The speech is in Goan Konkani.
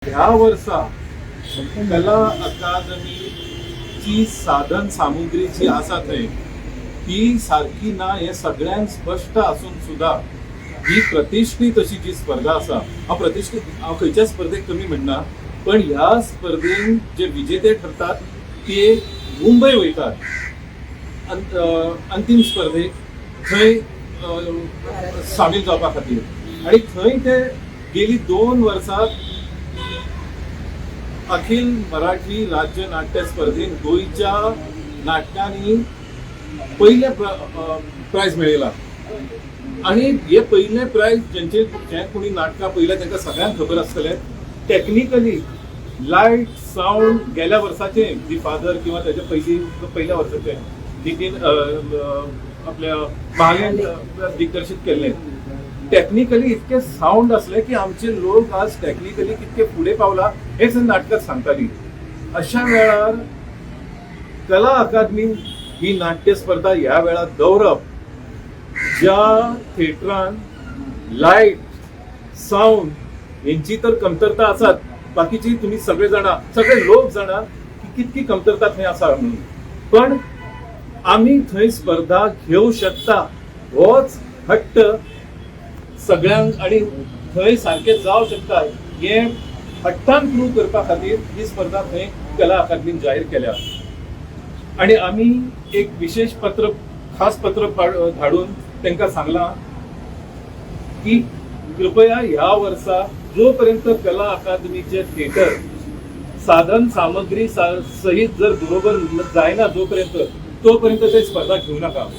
ह्या वर्सा कला अकादमीची साधन सामुग्री जी आसा थंय ती सारकी ना हें सगळ्यांक स्पश्ट आसून सुद्दां ही प्रतिश्ठीत अशी जी स्पर्धा आसा, हांव प्रतिश्ठीत, हांव खंयच्या स्पर्धेक कमी म्हणना, पण ह्या स्पर्धेन जे विजेते ठरतात ते मुंबय वयतात अंतीम स्पर्धेक, थंय सामील जावपा खातीर. आणि थंय ते गेली 2 वर्सां अखिल मराठी राज्य नाट्य स्पर्धेत गोंयच्या नाटकांनी पयले प्रायज मेळयला. आणि हे पयले प्रायज जेंचे जे कोणी नाटकां पळयल्या तांकां सगळ्यांक खबर आसतलें, टॅक्निकली लायट, सावंड, गेल्या वर्साचे दी फादर किंवा त्याच्या पयली पयल्या वर्साचे नितीन अ, अ, आपल्या महाल्यान दिग्दर्शीत केल्ले, टॅक्निकली इतके सावंड असले की आमचे लोक आज टॅक्निकली कितके फुडें पावला हेच नाटकात सांगताली. अशा वेळार कला अकादमी ही नाट्य स्पर्धा ह्या वेळार दवरप, ज्या थिएटरान लायट, साऊंड हेंची तर कमतरता आसात, बाकीची तुम्ही सगळे जाणा, सगळे लोक जाणा की कितकी कमतरता थंय आसा म्हणून, पण आमी थंय स्पर्धा घेवं शकता होच हट्ट सगळ्यांक आणि थंय सारकें जावं शकता हें हट्टान प्रूव करपा खातीर ही स्पर्धा थंय कला अकादमीन जाहीर केल्या. आणि आमी एक विशेष पत्र, खास पत्र धाडून तांकां सांगलां की कृपया ह्या वर्सा जोपर्यंत कला अकादमीचे थिएटर साधन सामग्री सहित जर बरोबर जायना जोपर्यंत, तोपर्यंत ते स्पर्धा घेऊ नका.